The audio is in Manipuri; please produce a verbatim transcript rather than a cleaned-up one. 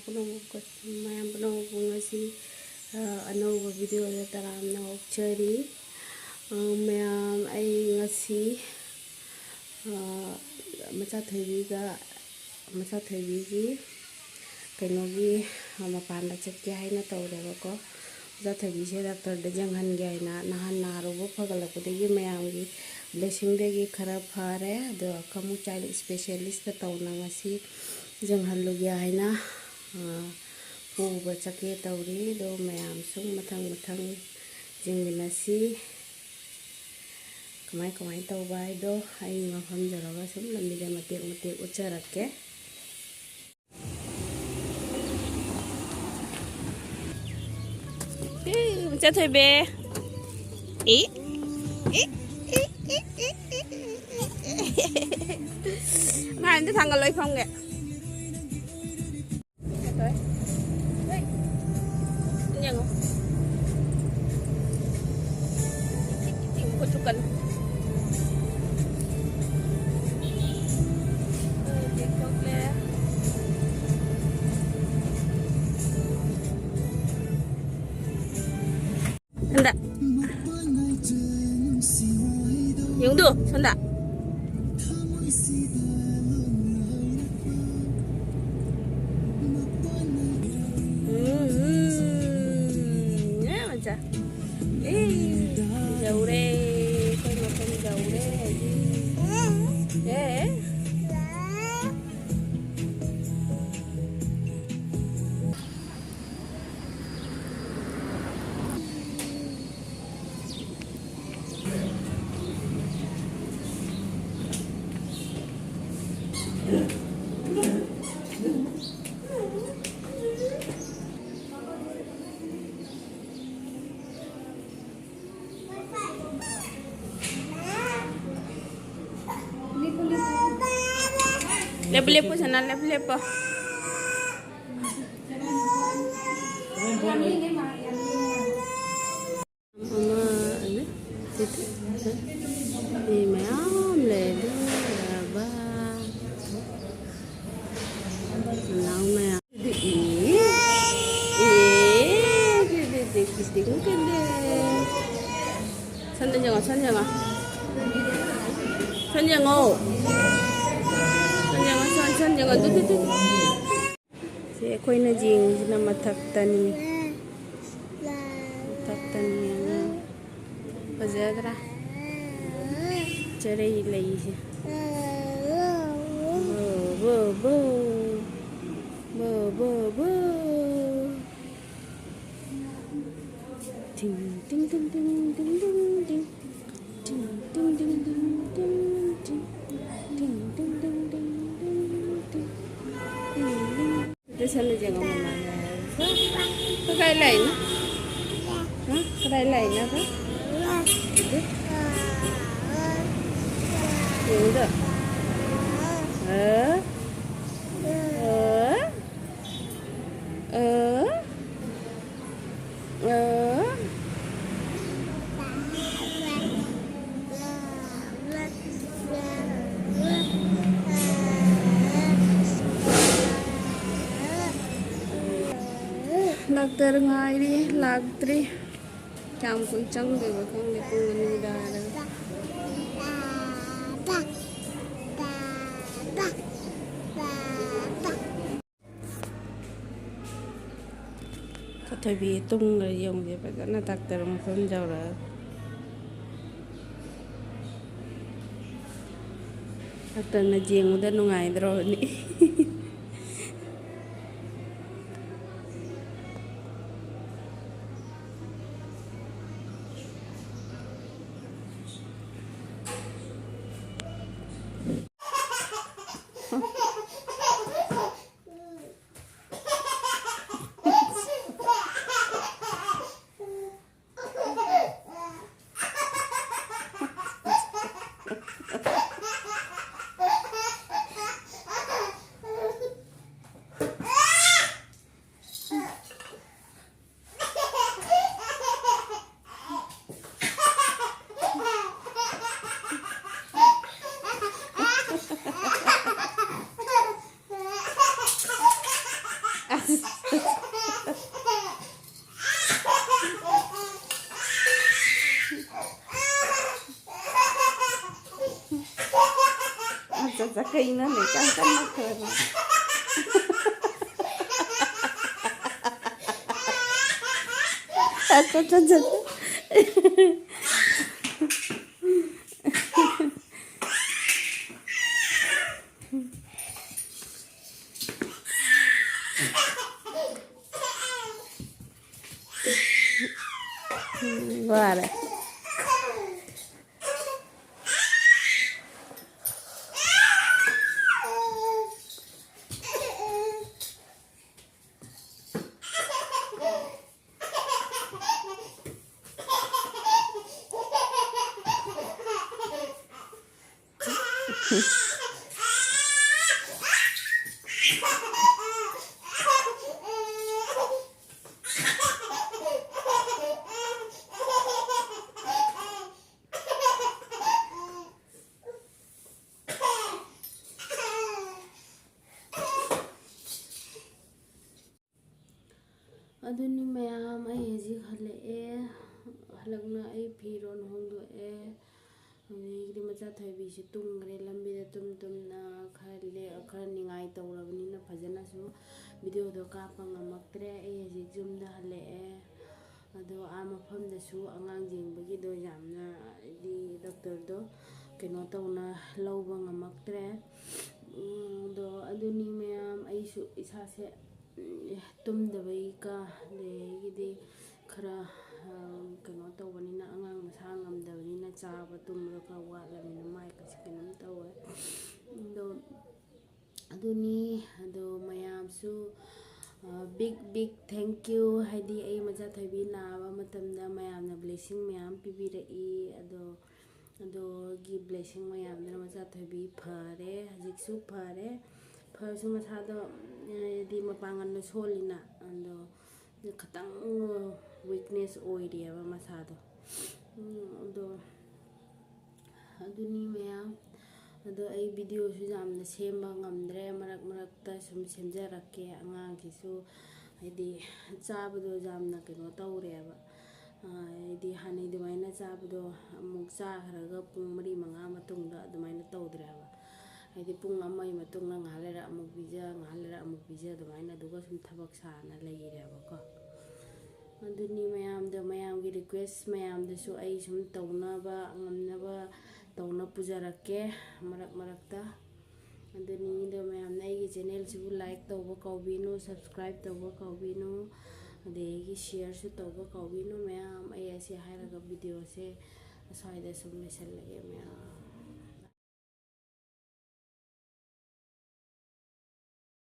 ꯄꯨꯝꯅꯃꯛ, ꯃꯌꯥꯝ ꯄꯨꯝꯅꯃꯛꯄꯨ ꯉꯁꯤ, ꯑ, ꯑꯅꯧꯕ video ꯗ ꯇꯔꯥꯝꯅ ꯑꯣꯛꯆꯔꯤ꯫ ꯑ, ꯃꯌꯥꯝ, ꯑꯩ ꯉꯁꯤ, ꯑ, ꯃꯆꯥꯊꯣꯏꯕꯤꯒ, ꯃꯆꯥꯊꯣꯏꯕꯤꯒꯤ ꯀꯩꯅꯣꯒꯤ, ꯑ, ꯃꯄꯥꯟꯗ ꯆꯠꯀꯦ ꯍꯥꯏꯅ ꯇꯧꯔꯦꯕꯀꯣ꯫ ꯃꯆꯥꯊꯣꯏꯕꯤꯁꯦ doctor ꯗ ꯌꯦꯡꯍꯟꯒꯦ ꯍꯥꯏꯅ, ꯅꯍꯥꯟ ꯅꯥꯔꯨꯕ ꯐꯒꯠꯂꯛꯄꯗꯒꯤ ꯃꯌꯥꯝꯒꯤ blessing ꯗꯒꯤ ꯈꯔ ꯐꯔꯦ꯫ ꯑꯗꯣ ꯀꯃꯨ child specialist ꯇ ꯇꯧꯅ ꯉꯁꯤ ꯌꯦꯡꯍꯜꯂꯨꯒꯦ ꯍꯥꯏꯅ, ꯑ, ꯄꯨꯕ ꯆꯠꯀꯦ ꯇꯧꯔꯤ꯫ ꯑꯗꯣ ꯃꯌꯥꯝꯁꯨ ꯃꯊꯪ ꯃꯊꯪ ꯌꯦꯡꯃꯤꯟꯅꯁꯤ꯫ ꯀꯃꯥꯏ ꯀꯃꯥꯏ ꯇꯧꯕ ꯍꯥꯏꯗꯣ ꯑꯩ ꯃꯐꯝ ꯌꯧꯔꯒ ꯁꯨꯝ ꯂꯝꯕꯤꯗ ꯃꯇꯦꯛ ꯃꯇꯦꯛ ꯎꯠꯆꯔꯛꯀꯦ꯫ ꯏ, ꯃꯆꯥꯊꯣꯏꯕꯤ꯫ E, E, E. ꯃꯥ ꯑꯝꯇ ꯊꯥꯡꯒꯠꯂꯣ, ꯑꯩ ꯐꯝꯒꯦ꯫ ꯌꯦꯡꯉꯣ꯫ ꯏꯆꯤꯡ ꯆꯤꯡ ꯈꯣꯠꯆꯨ ꯀꯟꯅ꯫ ꯊꯣꯛꯂꯦ꯫ ꯍꯟꯗ꯫ ꯌꯦꯡꯗꯨ, ꯁꯣꯝꯗ꯫ ꯎꯝ, ꯎꯝ꯫ ꯑꯦ, ꯃꯆꯥ꯫ ꯑꯦ, ꯌꯧꯔꯦ꯫ ꯑꯩꯈꯣꯏ ꯃꯐꯝ ꯌꯧꯔꯦ꯫ ꯑꯦ꯫ ꯂꯦꯞꯄꯨ, ꯂꯦꯞꯄꯨ, ꯁꯅꯥ, ꯂꯦꯞꯄꯨ, ꯂꯦꯞꯄꯨ꯫ ꯑꯃ, ꯑꯅꯤ, ꯁꯤꯗꯤ, ꯃꯤ ꯃꯌꯥꯝ ꯂꯩ, ꯑꯗꯨ ꯌꯥꯔꯕ? ꯅꯅꯥꯎ ꯃꯌꯥꯝ꯫ ꯁꯟꯗ ꯌꯦꯡꯉꯣ, ꯁꯟ ꯌꯦꯡꯉꯣ꯫ ꯁꯟ ꯌꯦꯡꯉꯣ꯫ ꯁꯟ ꯌꯦꯡꯉꯣ, ꯁꯟ, ꯁꯟ ꯌꯦꯡꯉꯣ꯫ ꯑꯗꯨ, ꯑꯗꯨ, ꯑꯗꯨ꯫ ꯁꯤ ꯑꯩꯈꯣꯏꯅ ꯌꯦꯡꯉꯤꯁꯤꯅ ꯃꯊꯛꯇꯅꯤ꯫ ꯃꯊꯛꯇꯅꯤ ꯌꯦꯡꯉꯣ꯫ ꯐꯖꯗ꯭ꯔꯥ? ꯆꯔꯩ ꯂꯩꯁꯦ꯫ ꯕꯣ, ꯕꯣ, ꯕꯣ꯫ ꯕꯣ, ꯕꯣ, ꯕꯣ꯫ ꯇꯤꯡ, ꯇꯤꯡ, ꯇꯤꯡ, ꯇꯤꯡ, ꯇꯤꯡ, ꯇꯤꯡ, ꯇꯤꯡ꯫ ꯇꯤꯡ, ꯇꯤꯡ, ꯇꯤꯡ, ꯇꯤꯡ, ꯇꯤꯡ, ꯇꯤꯡ꯫ ꯇꯤꯡ, ꯇꯤꯡ, ꯇꯤꯡ, ꯇꯤꯡ, ꯇꯤꯡ꯫ ꯁꯤꯗ ꯁꯟꯅ ꯌꯦꯡꯉꯣ ꯃꯃꯥꯅ꯫ ꯀꯗꯥꯏ ꯂꯥꯛꯏꯅꯣ? ꯍꯥ? ꯀꯗꯥꯏ ꯂꯥꯛꯏꯅꯣ? ꯌꯦꯡꯗ꯫ ꯑ? ꯑ? ꯑ? ꯑ? ꯗꯥꯛꯇꯔ ꯉꯥꯏꯔꯤ, ꯂꯥꯛꯇ꯭ꯔꯤ꯫ ꯀꯌꯥꯝ ꯀꯨꯏ ꯆꯪꯗꯣꯏꯕ ꯈꯪꯗꯦ, ꯄꯨꯡ ꯑꯅꯤ ꯇꯥꯔꯦ꯫ ꯀꯊꯣꯏꯕꯤ ꯇꯨꯝꯈ꯭ꯔꯦ, ꯌꯦꯡꯉꯨꯁꯦ ꯐꯖꯅ ꯗꯥꯛꯇꯔ ꯃꯐꯝ ꯌꯧꯔꯒ꯫ ꯗꯥꯛꯇꯔꯅ ꯌꯦꯡꯕꯗ ꯅꯨꯡꯉꯥꯏꯗ꯭ꯔꯣꯅꯤ꯫ ꯀꯩꯅꯣꯅꯦ, ꯏꯆꯝ ꯆꯝꯃꯛꯇ꯭ꯔꯕ? ꯑꯠ, ꯑꯠ, ꯑꯠ, ꯑꯠ꯫ ꯎꯝ, ꯋꯥꯔꯦ꯫ ꯑꯗꯨꯅꯤ ꯃꯌꯥꯝ, ꯑꯩ ꯍꯧꯖꯤꯛ ꯍꯜꯂꯛꯑꯦ꯫ ꯍꯜꯂꯛꯅ ꯑꯩ ꯐꯤꯔꯣꯜ ꯍꯣꯡꯗꯣꯛꯑꯦ꯫ ꯍꯧꯖꯤꯛꯇꯤ ꯃꯆꯥ ꯊꯣꯏꯕꯤꯁꯨ ꯇꯨꯝꯈ꯭ꯔꯦ꯫ ꯂꯝꯕꯤꯗ ꯇꯨꯝ ꯇꯨꯝꯅ ꯈꯔ ꯂꯦ-, ꯈꯔ ꯅꯤꯡꯉꯥꯏ ꯇꯧꯔꯕꯅꯤꯅ ꯐꯖꯅꯁꯨ ꯚꯤꯗꯤꯑꯣꯗꯣ ꯀꯥꯞꯄ ꯉꯝꯃꯛꯇ꯭ꯔꯦ꯫ ꯑꯩ ꯍꯧꯖꯤꯛ ꯌꯨꯝꯗ ꯍꯜꯂꯛꯑꯦ꯫ ꯑꯗꯣ ꯑꯥ ꯃꯐꯝꯗꯁꯨ ꯑꯉꯥꯡ ꯌꯦꯡꯕꯒꯤꯗꯣ ꯌꯥꯝꯅ, ꯍꯥꯏꯗꯤ, ꯗꯣꯛꯇꯔꯗꯣ ꯀꯩꯅꯣ ꯇꯧꯅ ꯂꯧꯕ ꯉꯝꯃꯛꯇ꯭ꯔꯦ꯫ ꯎꯝ, ꯑꯗꯣ ꯑꯗꯨꯅꯤ ꯃꯌꯥꯝ, ꯑꯩꯁꯨ ꯏꯁꯥꯁꯦ, ꯎꯝ, ꯇꯨꯝꯗꯕꯩ ꯀ-, ꯑꯗꯒꯤꯗꯤ ꯈꯔ, ꯑ, ꯀꯩꯅꯣ ꯇꯧꯕꯅꯤꯅ, ꯑꯉꯥꯡ ꯃꯁꯥ ꯉꯝꯗꯕꯅꯤꯅ ꯆꯥꯕ ꯇꯨꯝꯕꯗꯣ ꯈꯔ ꯋꯥꯠꯂꯕꯅꯤꯅ ꯃꯥꯏꯒꯁꯦ ꯀꯩꯅꯣꯝ ꯇꯧꯋꯦ꯫ ꯑꯗꯣ ꯑꯗꯨꯅꯤ꯫ ꯑꯗꯣ ꯃꯌꯥꯝꯁꯨ, ꯑ, big big thank you, ꯍꯥꯏꯗꯤ ꯑꯩ ꯃꯆꯥ ꯊꯣꯏꯕꯤ ꯅꯥꯕ ꯃꯇꯝꯗ ꯃꯌꯥꯝꯅ blessing ꯃꯌꯥꯝ ꯄꯤꯕꯤꯔꯛꯏ꯫ ꯑꯗꯣ, ꯑꯗꯣꯒꯤ blessing ꯃꯌꯥꯝꯗꯨꯅ ꯃꯆꯥ ꯊꯣꯏꯕꯤ ꯐꯔꯦ, ꯍꯧꯖꯤꯛꯁꯨ ꯐꯔꯦ꯫ ꯐꯔꯁꯨ ꯃꯁꯥꯗꯣ, ꯍꯥꯏꯗꯤ ꯃꯄꯥꯡꯒꯜꯗꯣ ꯁꯣꯜꯂꯤꯅ, ꯑꯗꯣ ꯈꯇꯪ weakness ꯑꯣꯏꯔꯤꯑꯕ ꯃꯁꯥꯗꯣ꯫ ꯎꯝ, ꯑꯗꯣ ꯑꯗꯨꯅꯤ ꯃꯌꯥꯝ꯫ ꯑꯗꯣ ꯑꯩ ꯚꯤꯗꯤꯑꯣꯁꯨ ꯌꯥꯝꯅ ꯁꯦꯝꯕ ꯉꯝꯗ꯭ꯔꯦ, ꯃꯔꯛ ꯃꯔꯛꯇ ꯁꯨꯝ ꯁꯦꯝꯖꯔꯛꯀꯦ꯫ ꯑꯉꯥꯡꯁꯤꯁꯨ ꯍꯥꯏꯗꯤ ꯆꯥꯕꯗꯣ ꯌꯥꯝꯅ ꯀꯩꯅꯣ ꯇꯧꯔꯦꯕ꯫ ꯑ, ꯍꯥꯏꯗꯤ ꯍꯥꯟꯅꯩ ꯑꯗꯨꯃꯥꯏꯅ ꯆꯥꯕꯗꯣ ꯑꯃꯨꯛ ꯆꯥꯈ꯭ꯔꯒ ꯄꯨꯡ ꯃꯔꯤ ꯃꯉꯥ ꯃꯇꯨꯡꯗ ꯑꯗꯨꯃꯥꯏꯅ ꯇꯧꯗ꯭ꯔꯦꯕ꯫ ꯍꯥꯏꯗꯤ ꯄꯨꯡ ꯑꯃꯒꯤ ꯃꯇꯨꯡꯗ ꯉꯥꯏꯍꯥꯛ ꯂꯩꯔ ꯑꯃꯨꯛ ꯄꯤꯖ, ꯉꯥꯏꯍꯥꯛ ꯂꯩꯔ ꯑꯃꯨꯛ ꯄꯤꯖ, ꯑꯗꯨꯃꯥꯏꯅ ꯑꯗꯨꯒ ꯁꯨꯝ ꯊꯕꯛ ꯁꯥꯅ ꯂꯩꯔꯦꯕꯀꯣ꯫ ꯑꯗꯨꯅꯤ ꯃꯌꯥꯝꯗ, ꯃꯌꯥꯝꯒꯤ request ꯃꯌꯥꯝꯗꯁꯨ ꯑꯩ ꯁꯨꯝ ꯇꯧꯅꯕ ꯉꯝꯅꯕ ꯇꯧꯅ ꯄꯨꯖꯔꯛꯀꯦ ꯃꯔꯛ ꯃꯔꯛꯇ꯫ ꯑꯗꯨꯅꯤ ꯑꯗꯣ ꯃꯌꯥꯝꯅ ꯑꯩꯒꯤ channelꯁꯤꯕꯨ like ꯇꯧꯕ ꯀꯥꯎꯕꯤꯅꯨ, subscribe ꯇꯧꯕ ꯀꯥꯎꯕꯤꯅꯨ, ꯑꯗꯒꯤ shareꯁꯨ ꯇꯧꯕ ꯀꯥꯎꯕꯤꯅꯨ ꯃꯌꯥꯝ꯫ ꯑꯩ ꯑꯁꯤ ꯍꯥꯏꯔꯒ videoꯁꯦ ꯑꯁ꯭ꯋꯥꯏꯗ ꯁꯨꯝ ꯂꯣꯏꯁꯜꯂꯒꯦ ꯃꯌꯥꯝ꯫